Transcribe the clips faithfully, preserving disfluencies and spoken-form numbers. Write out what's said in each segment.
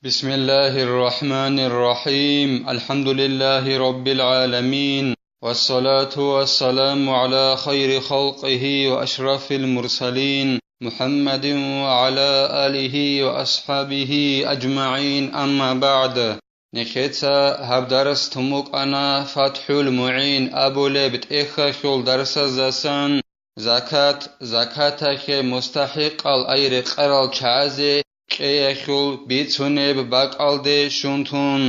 بسم الله الرحمن الرحيم. الحمد لله رب العالمين. والصلاة والسلام على خير خلقه وأشرف المرسلين محمد وعلى آله وأصحابه أجمعين. أما بعد. Нехеца гьаб дарс тумукъана ФатхӀул МугӀин абулеб тӀехьалъул дарсаздасан, закат, закатахье мустахӀикъал ай рекъарал чагӀазе кьеялъул бицунеб бакӀалде щун тун,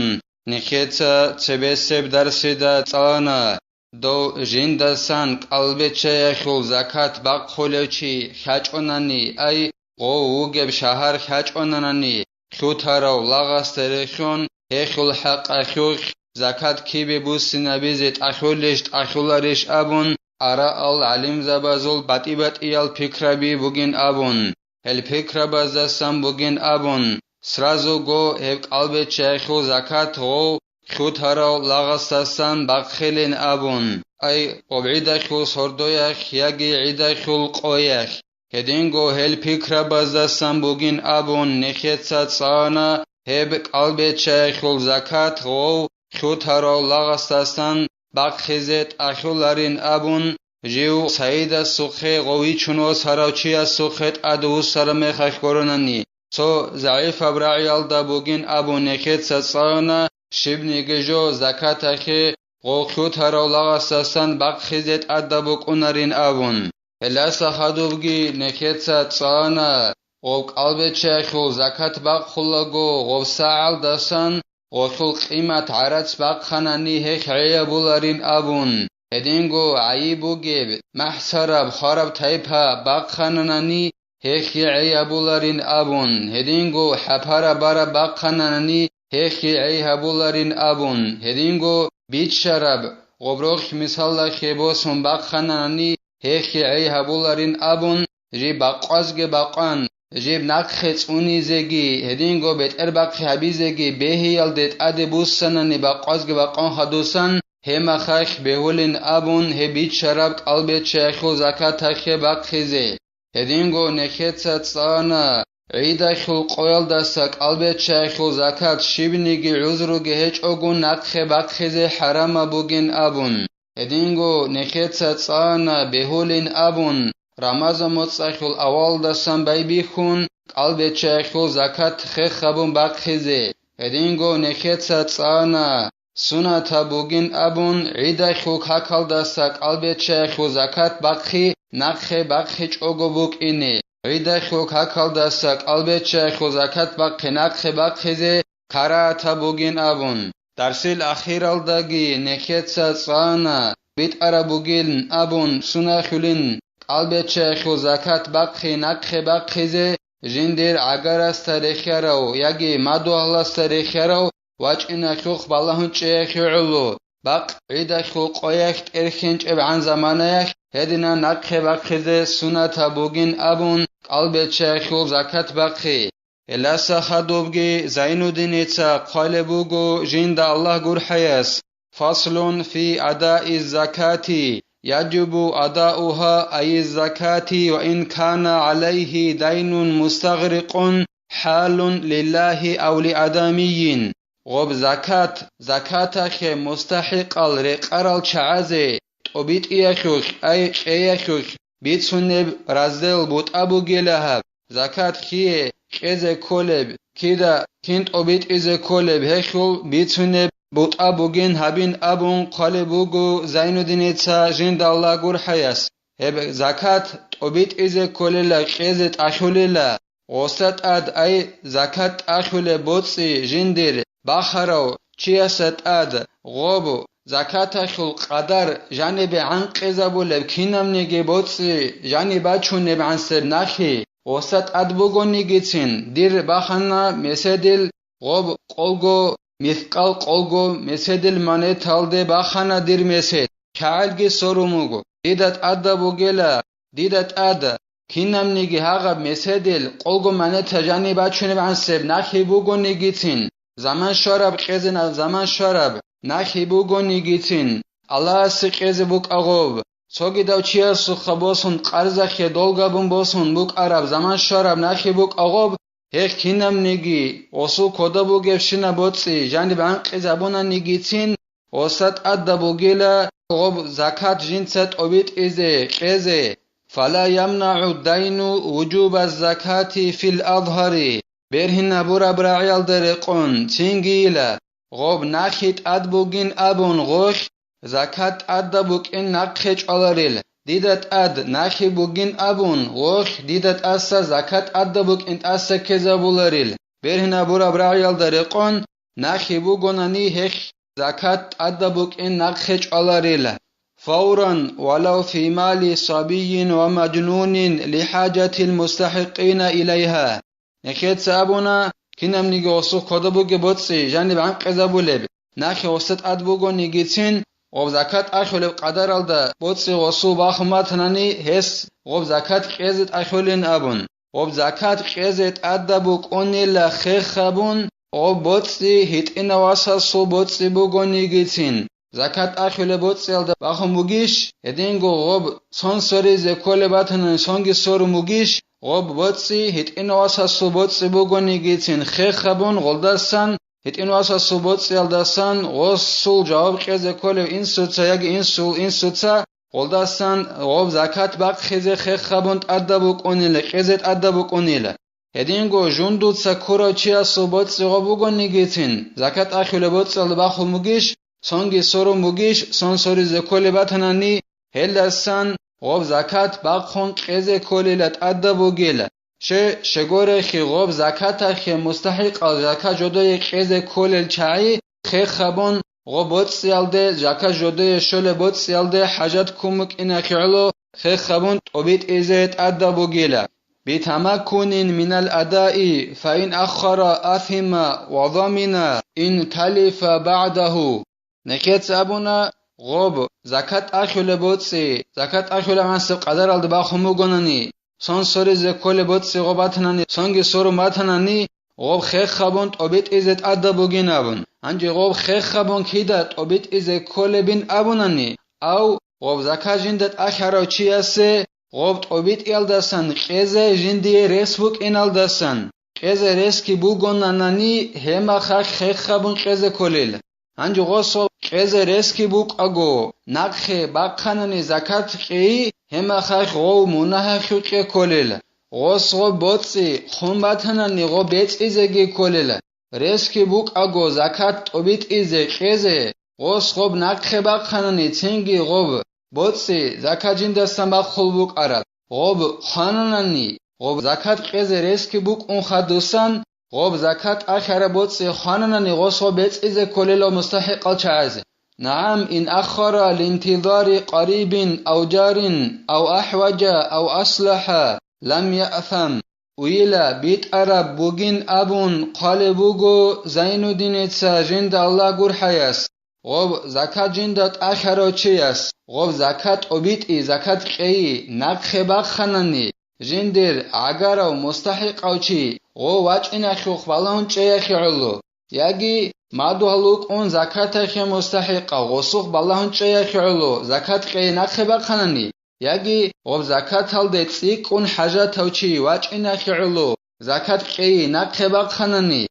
нехеца цебесеб дарсида цӀалана, дов жиндасан кӀалбиччаялъул закат бахъулев чи хьачӀонани, ай, гъов вугеб шагьар хьачӀонанани, лъутарав лагъасда рехьун, гьелъул хӀакъалъулъ закат кибе буссинабизе тӀахьулищ-тӀахьуларищ абун, араал гӀалимзабазул батӀи-батӀиял пикраби бугин абун, гьел пикрабаздасан бугин абун, сразуго гьеб кӀалбиччаялъул закат гъов лъутарав лагъасдасан бахъилин абун, ай, гъоб гӀидалъул сордоялъ яги гӀидалъул къоялъ. Гьединго гьел пикрабаздасан бугин абун, нехеца цӀана гьеб кӀалбиччаялъул закат гъов лъутарав лагъасдасан бахъизе тӀахьуларин абун, жив Саидасухъе гъов вичун восарав чиясухъе тӀад вуссараб мехалъ гуронани, цо загӀипаб рагӀиялда бугин абун, нехеца цӀана щибниги жо закатахье гъов лъутарав лагъасдасан бахъизе тӀадаб букӀунарин абун. Гьелдаса хадубги нехеца цӀана, гъов кӀалбиччаялъул закат бахъулаго, гъов сагӀалдасан гъолъул къимат гӀарац бахъанани гьелъ гӀейабуларин абун, гьединго гӀайиб бугеб, махӀсараб, хвараб тайпа бахъананани гьелъ гӀейабуларин абун, гьединго хӀапара бараб бахъананани гьелъ гӀей гьабуларин абун, гьединго биччараб, гъоб рохь мисалалъе босун бахъананани гьелъ гӀей гьабуларин абун, жиб бакъвазги бакъван, жиб нахъе цӀунизеги, гьединго бетӀербахъи гьабизеги бегьиялде тӀаде буссанани бакъвазги бакъван хадусан, гьемахалъ бегьулин абун, гьеб биччараб кӀалбиччаялъул закатахье бахъизе. Гьединго нехеца цӀана гӀидалъул къоялдаса кӀалбиччаялъул закат щибниги гӀузруги гьечӀого нахъе бахъизе хӀарамаб бугин абун. Гьединго нехеца цӀана бегьулин абун, Рамазан моцӀалъул авалдасан байбихьун, кӀалбиччаялъул закат хех гьабун бахъизе. Гьединго нехеца цӀана сунатаб бугин абун, гӀидалъул какалдаса кӀалбиччаялъул закат бахъи нахъе бахъичӀого букӀине, гӀидалъул какалдаса кӀалбиччаялъул закат бахъи нахъе бахъизе карагьатаб бугин абун. Дарсил ахиралдаги нехеца цӀана битӀараб бугин абун, сунахьулин кӀалбиччаялъул закат бахъи нахъе бахъизе, жиндир гӀагарасда рехьарав яги мадугьаласда рехьарав вачӀиналъухъ балагьун чӀеялъе гӀоло, бакъ гӀидалъул къоялъ тӀерхьинчӀебгӀан заманаялъ гьединан нахъе бахъизе сунатаб бугин абун, кӀалбиччаялъул закат бахъи. Гьелдаса хадубги Зайнуддиница хъвалеб буго жинда Аллагь гурхӀаяс: «Фаслун фи адаи закати, яджибу адауха ай закати ва ин кана гӀалайхи дайнун мустагърикъун хӀалун лиллагьи ав лиадамийин». Гъоб закат, закатахье мустахӀикъал рекъарал чагӀазе тӀобитӀиялъулъ, ай кьеялъулъ бицунеб раздел бутӀа бугила гьаб. Закат кие кьезе кколеб, кида кин тӀобитӀизе кколеб, гьелъул бицунеб бутӀа бугин гьабин абун хъвалеб буго Зайнуддиница жинда Аллагь гурхӀаяс. Гьеб закат тӀобитӀизе кколела, кьезе тӀалъулела. Гъоса тӀад, ай, закат тӀалъулеб боцӀи жиндир бахарав чияса тӀад гъоб закаталъул къадар жанибе гӀанкъизабулеб кинабниги боцӀи жаниб бачунебгӀансеб нахъе гъоса тӀад бугонигицин, дир бахана меседил гъоб къолго мискъал, къолго меседил монеталде бахана дир месед, кагӀалги сорун вуго. Дида тӀадаб бугела, дида тӀада, кинабниги гьагъаб меседил къолго монета жаниб бачунебгӀансеб нахъе бугонигицин, заман щвараб кьезина, заман щвараб нахъе бугонигицин, Аллагьасе кьезе букӀа гъоб, цогидав чиясухъа босун, къарзахъе долгабун босун букӀараб заман щвараб нахъе букӀа гъоб, Гьеб кинабниги, гъосул кодоб бугебщинаб боцӀи жаниб гӀанкъизабунанигицин, гъосда тӀадаб бугила гъоб закат жинца тӀобитӀизе, кьезе. Фала ямнагӀу дайну вужубаз закати фил азгьари, бергьинабураб рагӀиялда рекъон, цинги йила, гъоб нахи тӀад бугин абун гъолъ, закат тӀадаб букӀин нахъе чӀваларил, дида тӀад нахи бугин абун гъолъ, дида тӀаса закат тӀадаб букӀин тӀаса ккезабуларил, бергьинабураб рагӀиялда рекъон, нахи бугонани гьелъ закат тӀадаб букӀин нахъе чӀваларила. Фавран, валав фи мали сабийин ва мажнунин лихӀажатил мустахӀикъина илайгьа. Нехеца абуна, кинабниги гъосул кодоб бугеб боцӀи жаниб гӀанкъизабулеб, нахи гъосда тӀад бугонигицин, гъоб закат тӀахьулеб къадаралда боцӀи гъосул бахун батанани, гьес гъоб закат кьезе тӀахьулин абун. Гъоб закат кьезе тӀадаб букӀунила хехабун, гъоб боцӀи гьитӀинав васасул боцӀи бугонигицин. Закат тӀахьулеб боцӀиялда бахун бугищ, гьединго гъоб сон соризе кколеб батанани сонги сорун бугищ, гъоб боцӀи гьитӀинав васасул боцӀи бугонигицин хехабун гъолдасан, гьитӀинав васасул боцӀиялдасан гъосул жаваб кьезе кколев инсуца яги инсул инсуца гъолдасан гъоб закат бахъизе хехабун тӀадаб букӀунила, кьезе тӀадаб букӀунила. Гьединго жундуца ккурав чиясул боцӀи гъоб бугонигицин, закат тӀахьулеб боцӀиялда бахун бугищ, сонги сорун бугищ, сон соризе кколеб батанани, гьелдасан гъоб закат бахъун кьезе кколила тӀадаб бугила. Щай, щай гурелъул гъоб закаталъе мустахӀикъал закат жодое кьезе кколел чагӀи хехабун, гъоб боцӀиялде, закат жодое щолеб боцӀиялде хӀажат ккун букӀиналъе гӀоло хехабун тӀобитӀизе тӀадаб бугила. Битамаккунин минал адаи, фаин аххара асима ва замина ин талифа багӀдагьу. Нехеца абуна, гъоб закат тӀахьулеб боцӀи, закат тӀахьулеб гӀансаб къадаралда бахун бугонани, сон соризе кколеб боцӀи гъоб батанани, сонги сорун батанани, гъоб хехабун тӀобитӀизе тӀадаб бугин абун. Гьанже гъоб хехабун кида тӀобитӀизе кколебин абунани, ав гъоб закат жинда тӀахьарав чиясе гъоб тӀобитӀиялдасан кьезе жиндие рес букӀиналдасан, кьезе ресги бугонанани, гьеб мехалъ хехабун кьезе кколел. Гьанже гъосул кьезе ресги букӀаго, нахъе бахъанани закат кьейи, гьеб мехалъ гъов мунагьалъукье кколел. Гъос гъоб боцӀи хун батанани гъоб бецӀизеги кколел. Ресги букӀаго закат тӀобитӀизе кьезе, гъос гъоб нахъе бахъанани цинги гъоб боцӀи закат жиндасан бахъул букӀараб. Гъоб хвананани, гъоб закат кьезе ресги букӀун хадусан, гъоб закат тӀахьараб боцӀи хвананани гъос гъоб бецӀизе кколелав мустахӀикъал чагӀазе. НагӀам, ин аххара линтизари къарибин ав жарин ав ахӀважа ав аслахӀа, лам яъсам. Уйила битӀараб бугин абун хъвалеб буго Зайнуддиница жинда Аллагь гурхӀаяс. Гъоб закат жинда тӀахьарав чияс, гъоб закат тӀобитӀи, закат кьейи, нахъе бахъанани, жиндир гӀагарав мустахӀикъав чи гъов вачӀинахъухъ балагьун чӀеяхъе гӀоло, яги мадугьал вукӀун закатахъе мустахӀикъав гъосухъ балагьун чӀеяхъе гӀоло закат кьейи нахъе бахъанани, яги гъоб закаталде цӀикӀкӀун хӀажатав чи вачӀинахъе гӀоло закат кьейи нахъе бахъанани,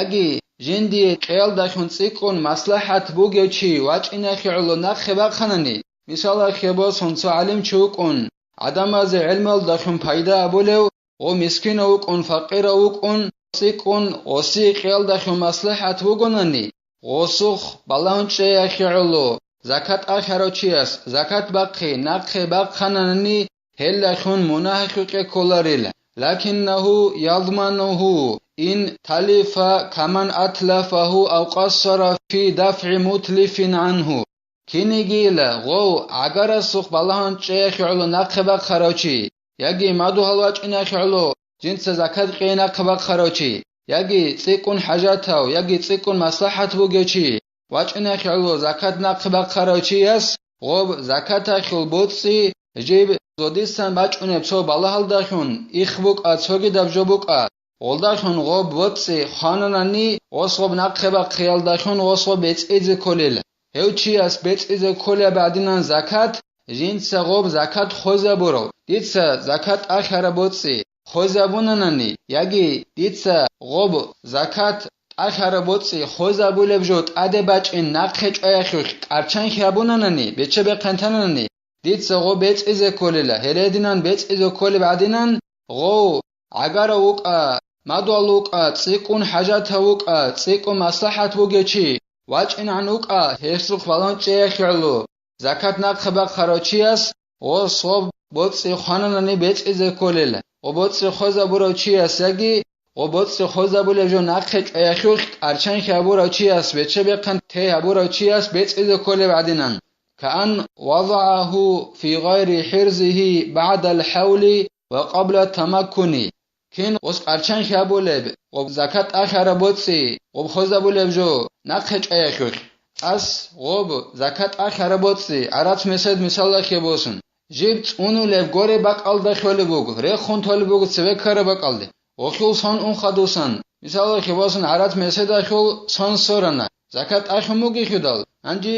яги жиндие кьеялдалъун цӀикӀкӀун маслахӀат бугев чи вачӀинахъе гӀоло нахъе бахъанани, мисалалъе босун, цо гӀалимчи вукӀун, гӀадамазе гӀелмалдалъун пайда абулев, гъо мискинав вукӀун, факъирав вукӀун, цӀикӀкӀун гъосие кьеялдалъун маслахӀат бугонани, гъосухъ балагьун чӀеяхъе гӀоло, закат тӀахьарав чияс закат бахъи нахъе бахъанани, гьелдалъун мунагьалъукье кколарила. Лакиннагьу язманугьу ин талифа каман атлафагьу ав къассара фи дафгӀи мутлифин гӀангьу. Кинигийила гъов гӀагарасухъ балагьун чӀеяхъе гӀоло нахъе бахъарав чи, яги мадугьал вачӀинахъе гӀоло жинца закат кьейи нахъе бахъарав чи, яги цӀикӀкӀун хӀажатав, яги цӀикӀкӀун маслахӀат бугев чи вачӀинахъе гӀоло закат нахъе бахъарав чияс гъоб закаталъул боцӀи жиб зодисан бачӀунеб цо балагьалдалъун, их букӀа, цогидаб жо букӀа, гъолдалъун гъоб боцӀи хвананани, гъос гъоб нахъе бахъиялдалъун гъос гъоб бецӀизе кколел. Гьев чияс бецӀизе кколеб гӀадинан закат, жинца гъоб закат хвезабурав, дица закат тӀахьараб боцӀи хвезабунанани, яги дица гъоб закат тӀалъараб боцӀи хвезабулеб жо тӀаде бачӀин нахъе чӀваяхъухъ къарчанхъи гьабунанани, бече-бехъин тананани, дица гъо бецӀизе кколила, гьелединан бецӀизе кколеб гӀадинан, гъов гӀагарав вукӀа, мадугьал вукӀа, цӀикӀкӀун хӀажатав вукӀа, цӀикӀкӀун маслахӀат бугев чи, вачӀинегӀан вукӀа, гьесухъ балагьун чӀеялъе гӀоло, закат нахъе бахъарав чияс гъос гъоб боцӀи хвананани бецӀизе кколел, гъоб боцӀи хвезабурав чияс яги гъоб боцӀи хвезабулеб жо нахъе чӀваяхъухъ къарчанхъи гьабурав чияс, бече-бехъин тей гьабурав чияс бецӀизе кколеб гӀадинан. Каан вадагӀагьу фи гъайри хӀирзигьи багӀдал хӀавли ва къабла тамаккуни. Кин гъос къарчанхъи гьабулеб, гъоб закат тӀалъараб боцӀи, гъоб хвезабулеб жо нахъе чӀваяхъухъ. Ас гъоб закат тӀалъараб боцӀи, гӀарац-месед мисалалъе босун, жиб цӀунулеб горе бакӀалда лъолеб буго, рехун толеб буго цебе ккараб бакӀалде. Гъолъул сон ун хадусан, мисалалъе босун, гӀарац-меседалъул сон сорана, закат тӀалъун бугелъидал, гьанже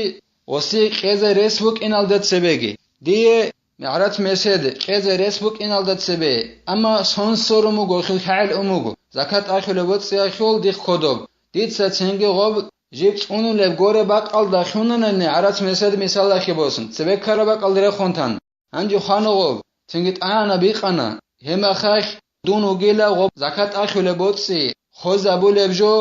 гъосие кьезе рес букӀиналда цебеги. Дие гӀарац-месед кьезе рес букӀиналда цебе, амма сон сорун буго, гъолъул хӀагӀил ун буго, закат тӀалъулеб боцӀиялъул дихъ кодоб. Дица цинги гъоб жиб цӀунулеб горе бакӀалда лъунанани гӀарац-месед мисалалъе босун, цебе ккараб бакӀалде рехун тан. Гьанже хвана гъоб, цинги тӀагӀана бикъана, гьебмехалъ дун вугила гъоб закат тӀалъулеб боцӀи хвезабулеб жо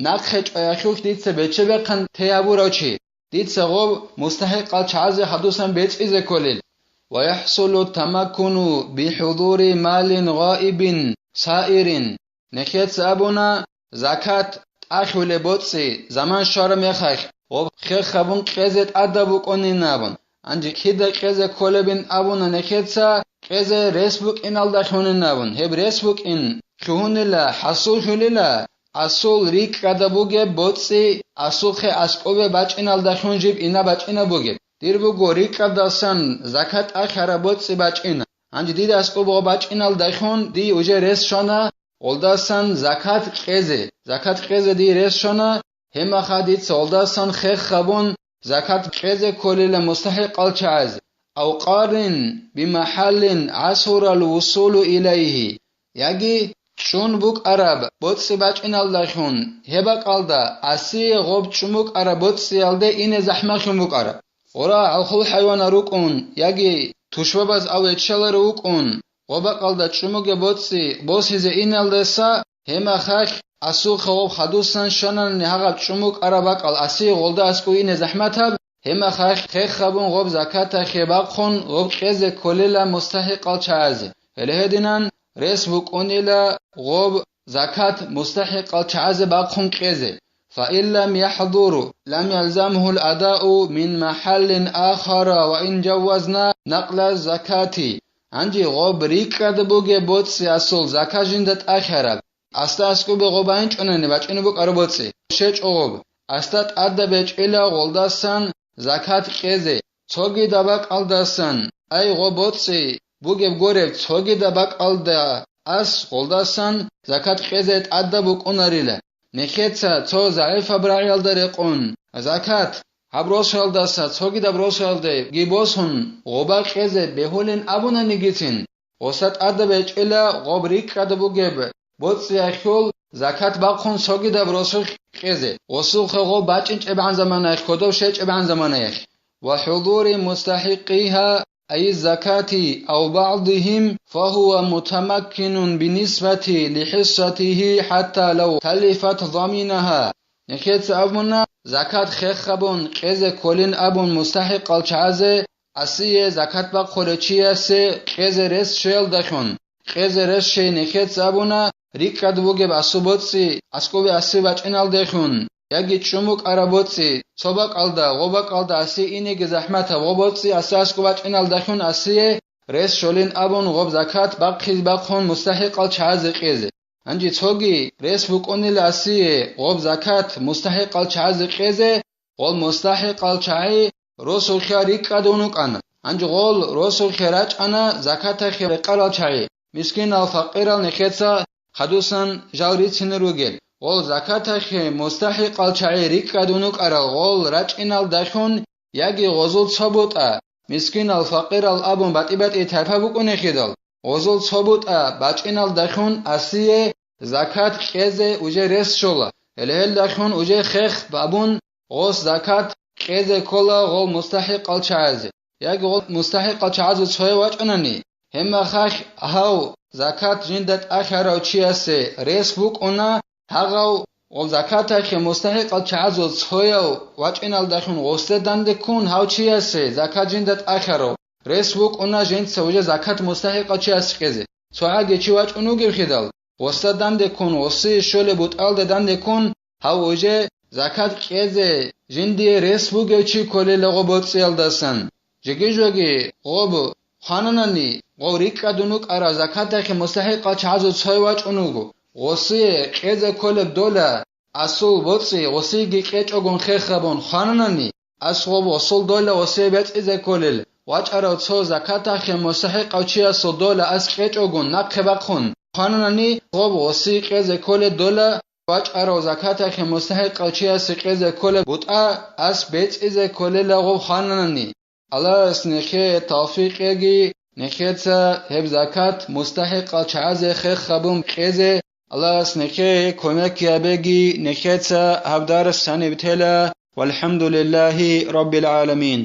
нахъе чӀваяхъухъ дица бече-бехъин тей гьабурав чи, дица гъоб мустахӀикъал чагӀазе хадусан бецӀизе кколел. Ва яхӀсулу тамаккуну бихӀудури малин гъаибин саирин. Нехеца абуна, закат тӀахьулеб боцӀи заман щвараб мехалъ, гъоб хех гьабун кьезе тӀадаб букӀунин абун. Гьанже кида кьезе кколебин абуна нехеца, кьезе рес букӀиналда лъунин абун. Гьеб рес букӀин лъугьунила, хӀасуллъулила, асул рикӀкӀада бугеб боцӀи асухъе аскӀобе бачӀиналда лъун жиб ина бачӀина бугеб. Дир буго рикӀкӀадасан закат тӀахьараб боцӀи бачӀина. Гьанже дида аскӀоб гъо бачӀиналда лъун дие уже рес щвана, гъолдасан закат кьезе, закат кьезе дие рес щвана, гьебмехалъ дица гъолдасан хех гьабун, закат кьезе кколила мустахӀикъал чагӀазе, ав къаррин бимахӀаллин гӀасурал вусулу илайгьи, яги чӀун букӀараб боцӀи бачӀиналдалъун, гьеб бакӀалда асие гъоб чӀун букӀараб боцӀиялде ине захӀмалъун букӀараб. Гъура гӀалхул хӀайванал рукӀун, яги тушбабаз ав ячаларо вукӀун, гъоб бакӀалда чӀумуге боцӀи босизе иналдаса, гьебмехалъ асухъе гъоб хадусан щванани гьагъаб чӀумукӀараб бакӀал асие гъолда аскӀов ине захӀматаб, гьебмехалъ хех гьабун гъоб закатахъе бахъун гъоб кьезе кколела мустахӀикъал чагӀазе. Гьеле гьединан рес букӀунила гъоб закат мустахӀикъал чагӀазе бахъун кьезе. فإن لم يحضر لم يلزمه الأداء من محل آخر وإن جوزنا نقل الزكاة. Гьанже гъоб рикӀкӀад бугеб боцӀи асул закат жинда тӀахьараб. Асда аскӀубе гъоб байинчӀунани бачӀунеб букӀараб боцӀи. ЩечӀо гъоб. Асда тӀадаб бечӀила гъолдасан закат кьезе. Цогидаб бакӀалдасан, ай гъоб боцӀи бугеб гореб, цогидаб бакӀалда ас гъолдасан закат кьезе тӀадаб букӀунарила. Нехеца цо загӀипаб рагӀиялда рекъон, закат гьаб росуялдаса цогидаб росуялдеги босун, гъоба кьезе бегьулин абунанигицин, гъоса тӀадаб гьечӀила гъоб рикӀкӀад бугеб боцӀиялъул закат бахъун цогидаб росулъ кьезе, гъосулъе гъоб бачӀинчӀебгӀан заманаялъ, кодов щечӀебгӀан заманаялъ. وحضور مستحقيها أي الزكاة أو بعضهم فهو متمكن بالنسبة لحصته حتى لو تلفت ضامنها. Нехеца абуна, закат хехабун кьезе кколин абун мустахӀикъал чагӀазе, асие закат бахъулев чиясе кьезе рес щвеялдалъун, кьезе рес щей нехеца абуна, рикӀкӀад бугеб асу боцӀи аскӀубе аси бачӀиналдехун, яги чӀумукӀараб боцӀи, цо бакӀалда, гъо бакӀалда аси инеги захӀматаб гъо боцӀи аси аскӀу бачӀиналдахун асие рес щолин абун гъоб закат бахъиз бахъун мустахӀикъал чагӀазе кьезе. Гьанже цоги рес букӀунила асие гъоб закат мустахӀикъал чагӀазе кьезе, гъол мустахӀикъал чагӀи росулъа рикӀкӀад унукӀана. Гьанже гъол росулъе рачӀана закатахъе рекъарал чагӀи, мискинал-факъирал нехеца хадусан жал рицине ругел. Гъол закатахъе мустахӀикъал чагӀи рикӀкӀад унукӀарал гъол рачӀиналдалъун яги гъозул цо бутӀа, мискинал-факъирал абун батӀи-батӀи тайпа букӀунехидал, гъозул цо бутӀа бачӀиналдалъун асие закат кьезе уже рес щола, гьеле гьелдалъун уже хех бабун гъос закат кьезе ккола гъол мустахӀикъал чагӀазе. Яги гъол мустахӀикъал чагӀазул цояв вачӀунани, гьебмехалъ гьав закат жинда тӀалъарав чиясе рес букӀуна, гьагъав гъол закаталъе мустахӀикъал чагӀазул цояв вачӀиналдалъун гъосде данде ккун гьав чиясе закат жинда тӀалъарав рес букӀуна жинца уже закат мустахӀикъав чиясе кьезе. ЦогӀаги чи вачӀун вугевхидал, гъосда данде ккун, гъосие щолеб бутӀалда данде ккун, гьав уже закат кьезе жиндие рес бугев чи кколел гъоб боцӀиялдасан. Жеги-жоги гъоб хвананани, гъов рикӀкӀадун вукӀарав закаталъе мустахӀикъал чагӀазул цояв вачӀун вуго. Гъосие кьезе кколеб дола асул боцӀи гъосиеги кьечӀогун хех гьабун хвананани, ас гъоб гъосул дола гъосие бецӀизе кколел вачӀарав цо закаталъе мустахӀикъав чиясул дола ас кьечӀогун нахъе бахъун хвананани, гъоб гъосие кьезе кколел дола вачӀарав закаталъе мустахӀикъав чиясе кьезе кколеб бутӀа ас бецӀизе кколел гъоб хвананани. Аллагьас нехее тавфикъ кьеги, нехеца гьеб закат мустахӀикъал чагӀазе хех гьабун кьезе, Аллагьас нехее кумек гьабеги, нехеца гьаб дарс гьаниб тела. ВалхӀамдулиллагьи раббил гӀаламин.